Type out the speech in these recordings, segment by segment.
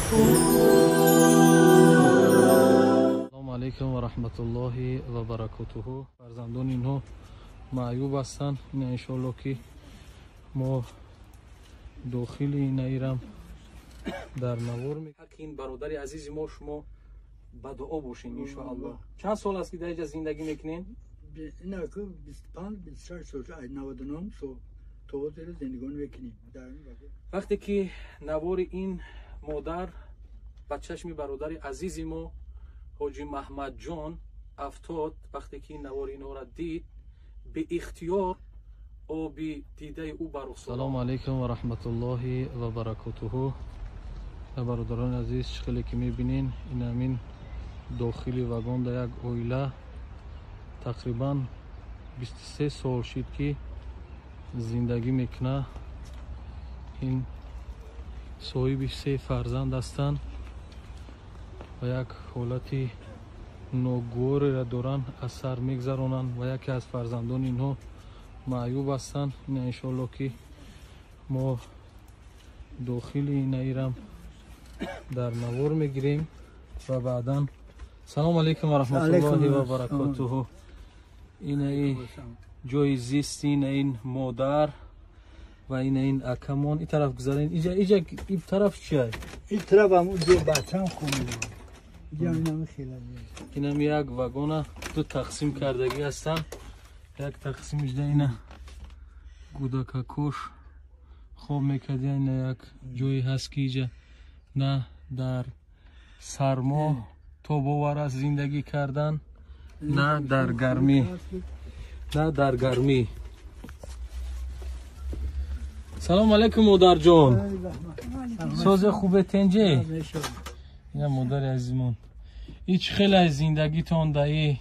Салому алейкум ва раҳматуллоҳи ва баракотуҳу. Фарзандони инҳо маъюб ҳастанд. Ина иншоалло ки мо дохили инаирам дар навор ҳаққи ин бародари азизи мо шумо ба дуо бошед иншоалло. Чанд сол аст ки дар инҷа зиндагӣ мекунед? Инаку 25 26 сол, 99 сол то ҳозир зиндагӣ мекунем. Вақте ки навори ин модар ба чашми бародари азизи мо ҳоҷи Маҳмадҷон афтод, вақте ки ин навори инҳоро дид, беихтиёр оби дидаи ӯ ба рухсор. Салому алейкум ва раҳматуллоҳи ва баракотуҳу. Бародарони азиз, чӣ хеле ки мебинен, ин ҳамин дохили вагон дар як оила тақрибан 23 сол шид ки зиндагӣ мекунад. Ин соҳиби се фарзанд ҳастанд ва як ҳолати ногувореро доранд, аз сар мегзаронанд ва яке аз фарзандони инҳо маъюб ҳастанд. Ина иншоалло ки мо дохили инаирам дар навор мегирем ва баъдан. Салому алейкум ва раҳматуллоҳи ва баракотуҳу. Инаи ҷои зисти ина ин модар ва ина ин акамон. Ин тараф гузарен. Иҷа, иҷа, ин тараф чия? Ин тараф ҳамун ҷо бачам хона. Инам як вагона ду тақсим кардагӣ ҳастанд. Як тақсимиш да ина гудакакош хоб мекард. Ина як ҷое ҳаст ки иҷа на дар сармо тобовар аст зиндагӣ кардан, на дар гармӣ, на дар гармӣ. Салому алейкум, модарҷон. Созе хубе, тенҷе? Ина модари азизмон. Ич хеле аз зиндагитон даи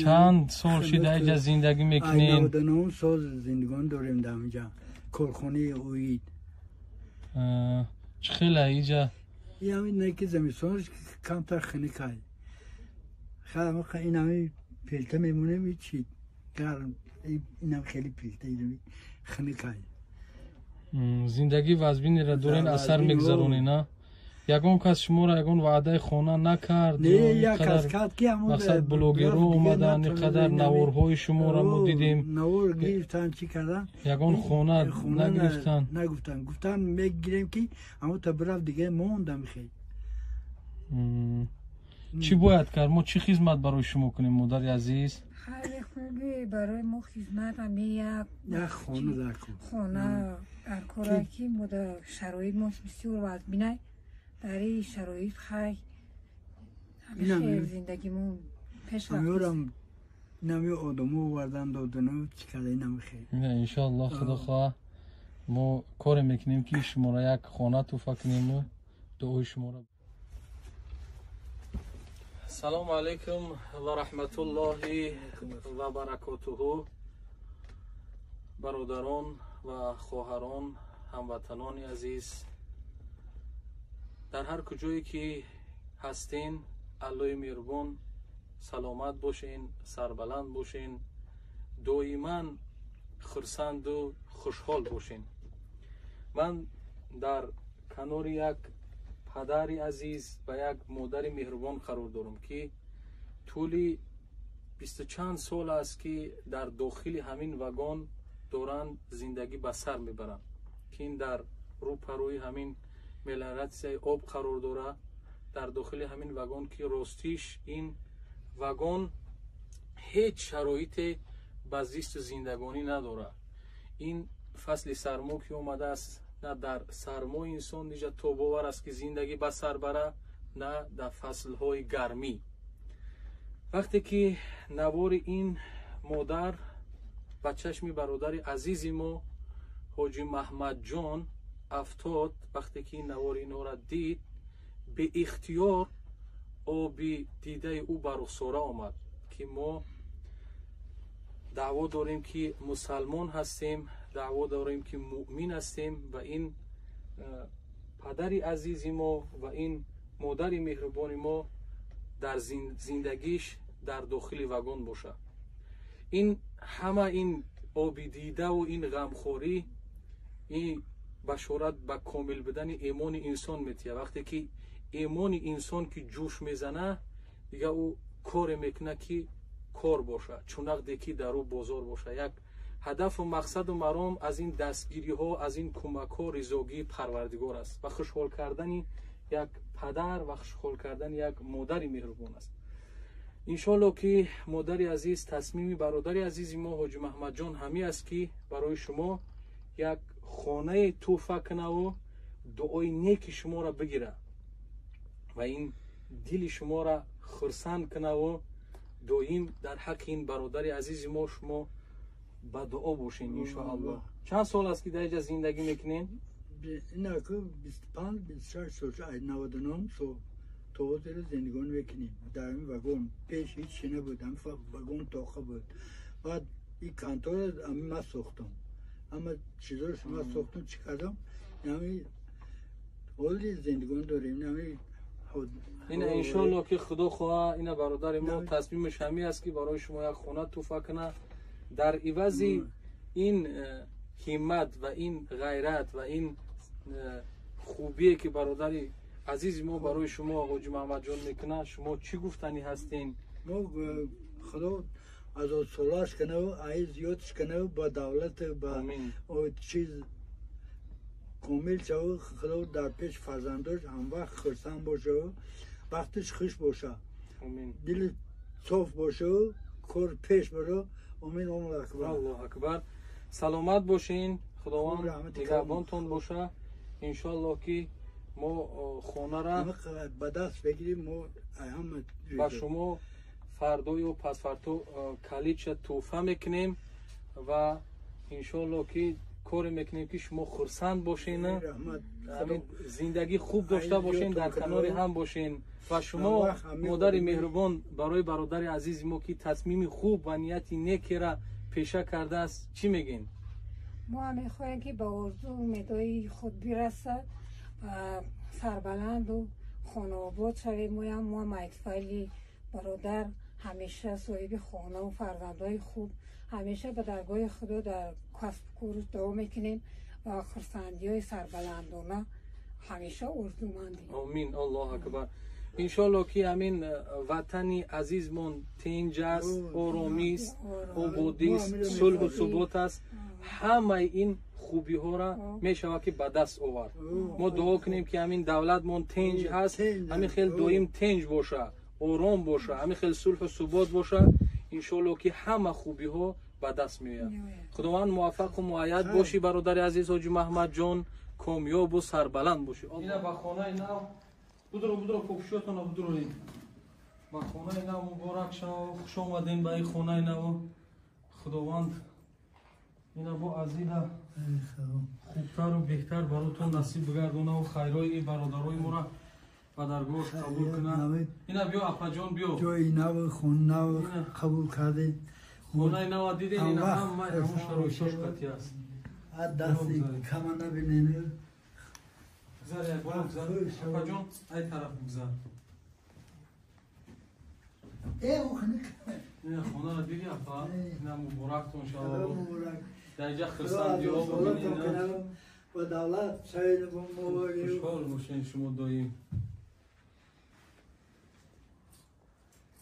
чанд сол шида иҷа зиндагӣ мекунед? 99 сол зиндагон дорем дар инҷа. Корхонаи оид. Чӣ хеле иҷа? Ин не ки зимистонаш камтар хунукай. Ин ҳами пелта мемонем, чи гарм, инам хеле пелта хунукай. Зиндагӣ вазбинеро дорен, аз сар мегзаронед, на? Ягон кас шуморо ягон ваъдаи хона накард? Мақсад, блогерҳо омаданд, ин қадар наворҳои шуморо мо дидем. Навор гирифтан, чӣ кардан? Ягон хона нагирифтанд? Нагуфтанд. Гуфтанд, мегирем, ки ҳамон та бирафт, дига мондам хел. Чӣ бояд кард? Мо чӣ хизмат барои шумо кунем, модари азиз? Хайри хуби барои мо хизмат ҳами як як хона дар кор. Хона дар кора, ки мо дар шароит мо бисёр вазбинай. Дар ин шароит хай ҳами зиндагимон пеш рафт. Инами одамо овардан додану чӣ карда, инами хел. Иншоалло, худо хоҳа, мо коре мекунем ки шуморо як хона туҳфа кунему дуои шуморо. Салому алейкум ва раҳматуллоҳи ва баракотуҳу. Бародарон ва хоҳарон, ҳамватанони азиз, дар ҳар куҷое ки ҳастен, Аллои меҳрубон саломат бошен, сарбаланд бошен, доиман хурсанду хушҳол бошен. Ман дар канори як падари азиз ва як модари меҳрубон қарор дорам, ки тӯли бисту чанд сол аст, ки дар дохили ҳамин вагон доранд зиндагӣ ба сар мебаранд, ки ин дар рӯпарӯи ҳамин мелиоратсияи об қарор дорад, дар дохили ҳамин вагон, ки ростиш ин вагон ҳеҷ шароите ба зисту зиндагонӣ надорад. Ин фасли сармо ки омадааст, на дар сармо инсон иҷа тобовар аст, ки зиндагӣ ба сар бара, на дар фаслҳои гармӣ. Вақте ки навори ин модар ба чашми бародари азизи мо ҳоҷи Маҳмадҷон афтод, вақте ки ин навори инҳоро дид, беихтиёр оби дидаи ӯ ба рухсора омад, ки мо даъво дорем, ки мусалмон ҳастем, даъво дорем, ки муъмин ҳастем, ва ин падари азизи мо ва ин модари меҳрубони мо дар зиндагиш дар дохили вагон бошад. Ин ҳама ин оби дидаву ин ғамхорӣ ин башорат ба комил будани имони инсон метиҳад. Вақте ки имони инсон ки ҷӯш мезана, дига ӯ коре мекунад ки кор боша, чунақде ки дар ӯ бозор боша. Як ҳадафу мақсаду маром аз ин дастгириҳо, аз ин кӯмакҳо ризогии Парвардигор аст ва хушҳол кардани як падар ва хушҳол кардани як модари меҳрубон аст. Иншоалло ки модари азиз, тасмими бародари азизи мо Ҳоҷи Маҳмадҷон ҳамин аст ки барои шумо як хонаи тӯҳфа кунаву дуои неки шуморо бигира ва ин дили шуморо хурсанд кунаву доим дар ҳаққи ин бародари азизи мо шумо ба дуо бошен иншоаллоҳ. Чанд сол аст ки дар инҷа зиндагӣ мекунен? Инаку 25-26 сол, 99 сол то ҳозир зиндагон мекунем. Дар ин вагон пеш ҳеҷ чи набуд, ҳам вагон тоқа буд. Баъд ин контора ами ман сохтам, ҳама чизоро ман сохтам, чӣ кардам, ами ҳоли зиндагон дорем. Ами ина иншоалло ки Худо хоҳа, ина бародари мо тасмимаш ҳамин аст ки барои шумо як хона тӯҳфа кунад. Дар ивази ин ҳиммат ва ин ғайрат ва ин хубие ки бародари азизи мо барои шумо Ҳоҷи Маҳмадҷон мекунад, шумо чӣ гуфтанӣ ҳастен? Мо Худо аз солаш кунаву ай зиёдш кунаву ба давлату ба чиз комил шаву. Худо дар пеш фарзандош ҳамвақт хурсанд бошаву вақтиш хуш боша, дили соф бошаву кор пеш баро. Амин. Аллоҳу акбар. Аллоҳу акбар. Саломат бошин, Худованд нигаҳбонтон боша. Иншоаллоҳ ки мо хонара ба даст бигирем, мо ҳама ба шумо фардо ё пасфардо калидша тӯҳфа мекунем ва иншоаллоҳ ки коре мекунем ки шумо хурсанд бошен, зиндагӣ хуб дошта бошен, дар канори ҳам бошен. Ва шумо модари меҳрубон барои бародари азизи мо ки тасмими хуб ва нияти некера пеша кардааст чӣ мегӯен? Мо ҳам мехоҳем ки ба орзу умедҳои худ бирасад ва сарбаланду хонаобод шавем. Моям мо айтфайли бародар ҳамеша соҳиби хонаву фарзандҳои хуб, ҳамеша ба даргоҳи Худо дар касбу кор дуо мекунем ва хурсандиҳои сарбаландона ҳамеша орзумандем. Омин. Аллоҳу акбар. Иншоалло ки ҳамин ватани азизмон тинҷ аст, оромист, ободист, сулҳу субот аст. Ҳамаи ин хубиҳоро мешавад ки ба даст овард. Мо дуо кунем ки ҳамин давлатмон тинҷ ҳаст, ҳамин хел доим тинҷ боша, ором боша, ҳамин хел сулҳу субот боша. Иншоалло ки ҳама хубиҳо ба даст меояд. Худованд муваффақу муайяд бошӣ бародари азиз Ҳоҷи Маҳмадҷон, комёбу сарбаланд бошӣ. Ина ба хонаи нав будро, будро копшиётона будроед. Ба хонаи нав муборак шав, хуш омадем ба ин хонаи нав. Худованд ина бо азида хубтару беҳтар баротон насиб бигардонаву хайрои ин бародарои моро ба даргоҳш қабул кунад. Ина биё апаҷон, биё. Ҷои нав, хона нав қабул кардем. Хонаи нава дидем, ина ҳамаи ҳамон шароитош қатъи аст. Аз дасти кама набинем. Гузар, як бора гузар. Апаҷон, ай тараф бигзар. Ина хонаро диди апа? Ина муборактон шава. Дар инҷа хурсандиҳо бибинед. Ба давлат шавед муборак. Хушҳол бошед шумо доим.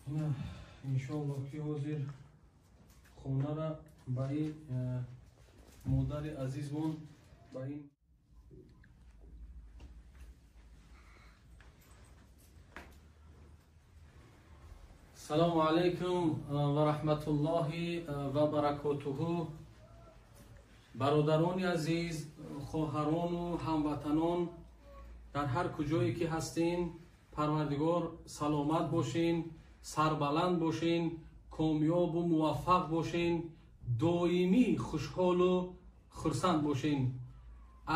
Ина иншоаллоҳ ки ҳозир хонара ба ин модари азизмон ба ин Салому алайкум ва раҳматуллоҳи ва баракотуҳу. Бародарони азиз, хоҳарону ҳамватанон, дар ҳар куҷое ки ҳастин, Парвардигор саломат бошин, сарбаланд бошин, комёбу муваффақ бошин, доимӣ хушҳолу хурсанд бошин.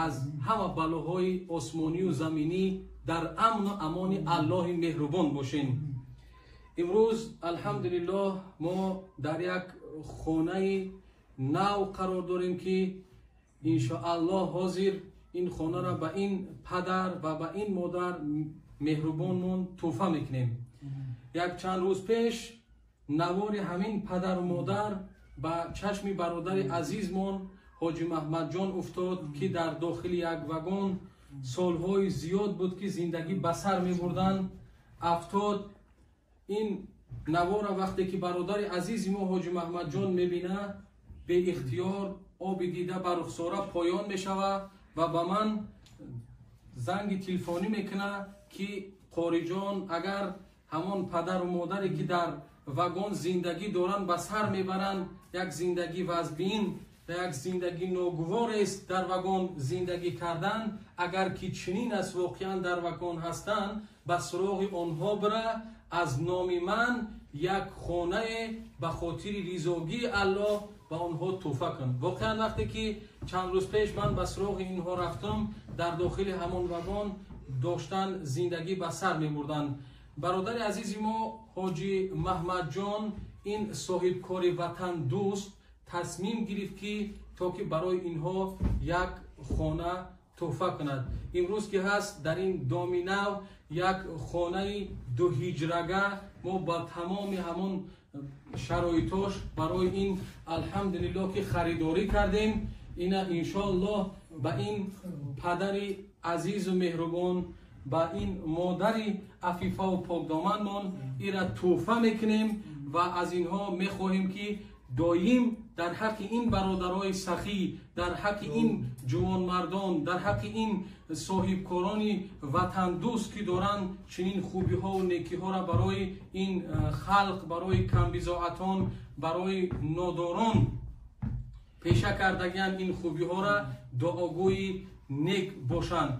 Аз ҳама балоҳои осмонию заминӣ дар амну амони Аллоҳи меҳрубон бошин. Имрӯз алҳамдулиллоҳ мо дар як хонаи нав қарор дорем ки иншоаллоҳ ҳозир ин хонаро ба ин падар ва ба ин модар меҳрубонмон тӯҳфа мекунем. Як чанд рӯз пеш навори ҳамин падару модар ба чашми бародари азизмон ҳоҷи Маҳмадҷон уфтод, ки дар дохили як вагон солҳои зиёд буд, ки зиндагӣ ба сар мебурданд, афтод. Ин навора вақте ки бародари азизи мо ҳоҷи Маҳмадҷон мебина, беихтиёр оби дида ба рухсора поён мешава ва ба ман занги телефонӣ мекуна, ки қориҷон, агар ҳамон падару модаре ки дар вагон зиндагӣ доранд ба сар мебаранд, як зиндагӣ вазбин ва як зиндагӣ ногувор аст дар вагон зиндагӣ кардан, агар ки чунин аст воқеан дар вагон ҳастанд, ба суроғи онҳо бира, аз номи ман як хонае ба хотири ризогии Аллоҳ ба онҳо тӯҳфа кун. Воқеан вақте ки чанд рӯз пеш ман ба суроғи инҳо рафтам, дар дохили ҳамон вагон доштан зиндагӣ ба сар мебурданд. Бародари азизи мо ҳоҷи Маҳмадҷон, ин соҳибкори ватандӯст, тасмим гирифт, ки то ки барои инҳо як хона тӯҳфа кунад. Имрӯз ки ҳаст дар ин доми нав як хонаи дуҳиҷрага мо ба тамоми ҳамон шароитош барои ин алҳамдулиллоҳ ки харидорӣ кардем. Ина иншоаллоҳ ба ин падари азизу меҳрубон, ба ин модари афифаву покдоманмон ира тӯҳфа мекунем ва аз инҳо мехоҳем, ки доим дар ҳаққи ин бародарои сахӣ, дар ҳаққи ин ҷувонмардон, дар ҳаққи ин соҳибкорони ватандӯст, ки доранд чунин хубиҳову некиҳоро барои ин халқ, барои камбизоатон, барои нодорон пеша кардагианд, ин хубиҳоро дуогӯи нек бошанд.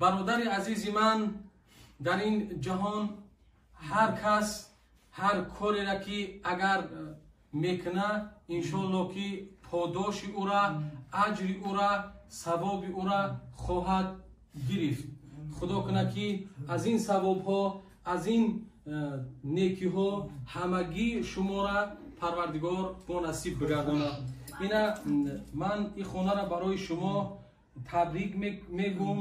Бародари азизи ман, дар ин ҷаҳон ҳар кас ҳар кореро ки агар мекуна, иншоаллоҳ ки подоши ӯра, аҷри ӯра, савоби ӯра хоҳад гирифт. Худо кунад, ки аз ин савобҳо, аз ин некиҳо ҳамагӣ шуморо Парвардигор бо насиб бигардонад. Ина ман ин хонаро барои шумо табрик мегӯм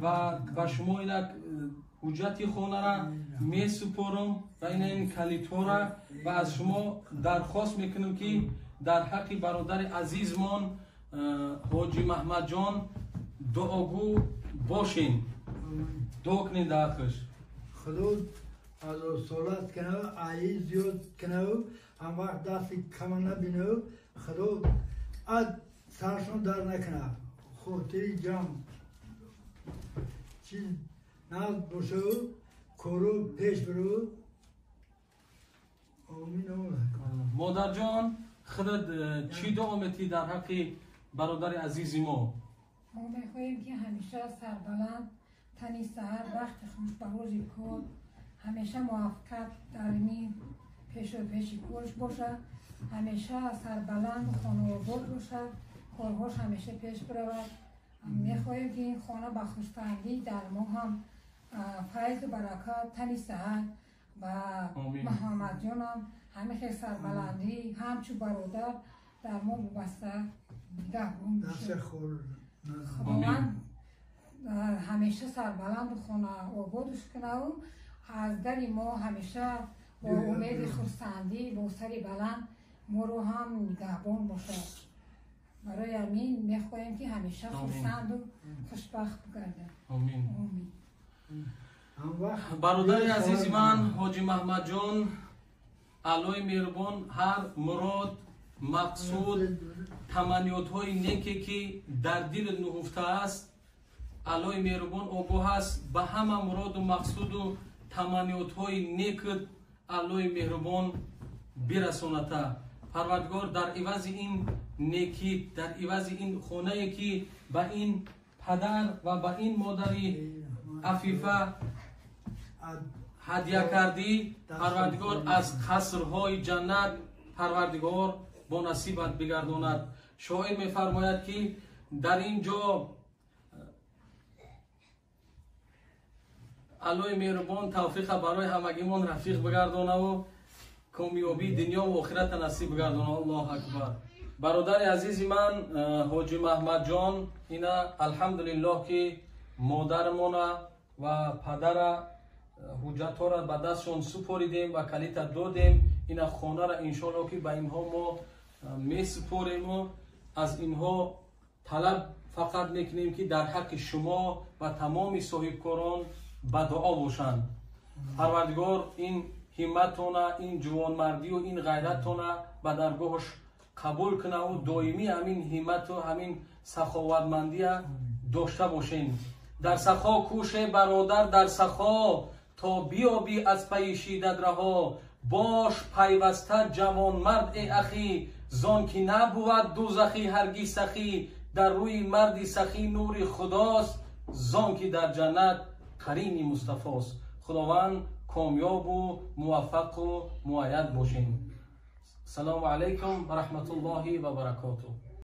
ва ба шумо ина ҳуҷҷати хонара месупорам ва ина ин калидҳоро, ва аз шумо дархост мекунам, ки дар ҳаққи бародари азизмон ҳоҷи Маҳмадҷон дуогӯ бошен, дуо кунед дар ҳаққаш. Худо аз солат кунав, аи зиёд кунав, ҳам вақт дасти кама набинав, Худо аз саршон дар накунад, хотири ҷамъ чиз наз бошав, кору пеш бирав. Омин. Модарҷон, худат чӣ дуо метӣ дар ҳаққи бародари азизи мо? Мо мехоҳем, ки ҳамеша сарбаланд, тани саҳар, бахти хуш ба рӯзи кор, ҳамеша муваффақият дар ин пешу пеши корш бошад, ҳамеша сарбаланд, хонаобод бошад, корҳош ҳамеша пеш биравад. Мехоҳем, ки ин хона ба хурсандӣ дар мо ҳам файзу баракат, тани саҳат, ба Муҳаммадҷонам ҳамин хел сарбаландӣ, ҳамчун бародар дар мо вобаста нигаҳбон бошад. Худованд ҳамеша сарбаланду хона ободш кунаву аз дари мо ҳамеша бо умеди хурсандӣ, бо сари баланд моро ҳам нигаҳбон бошад. Барои ҳамин мехоҳем, ки ҳамеша хурсанду хушбахт бигардад. Омин. Бародари азизи ман ҳоҷи Маҳмадҷон, Аллоҳи меҳрубон ҳар мурод, мақсуд, таманниётҳои неке ки дар дилат нуҳуфтааст, Аллоҳи меҳрубон огоҳ аст, ба ҳама муроду мақсуду таманниётҳои некат Аллоҳи меҳрубон бирасоната. Парвардигор дар ивази ин некӣ, дар ивази ин хонае ки ба ин падар ва ба ин модари афифа ҳадя кардӣ, Парвардигор аз қасрҳои ҷаннат Парвардигор бо насибат бигардонад. Шоир мефармояд, ки дар ин ҷо Аллоҳи меҳрубон тавфиқа барои ҳамагимон рафиқ бигардонаву комёбии дунёву охирата насиб бигардона. Аллоҳу акбар. Бародари азизи ман ҳоҷи Маҳмадҷон, ина алҳамдулиллоҳ ки модармона ва падара ҳуҷҷатҳоро ба дастшон супоридем ва калита додем. Ина хонара иншоалло ки ба инҳо мо месупорему аз инҳо Талаб фақат мекунем, ки дар ҳаққи шумо ва тамоми соҳибкорон ба дуо бошанд. Парвардигор ин ҳимматтона, ин ҷувонмардию ин ғайраттона ба даргоҳаш қабул кунаву доимӣ ҳамин ҳиммату ҳамин саховатмандия дошта бошем. Дар сахо кӯше, бародар, дар сахо, то биёбӣ аз пайи шиддат раҳо. Бош пайваста ҷавонмард, э ахӣ, зон ки набувад дӯзахӣ ҳаргиз сахӣ. Дар рӯи марди сахӣ нури худост, зон ки дар ҷаннат қарини Мустафост. Худованд комёбу муваффақу муайяд бошем. Салому алайкум ва раҳматуллоҳи ва баракотуҳ.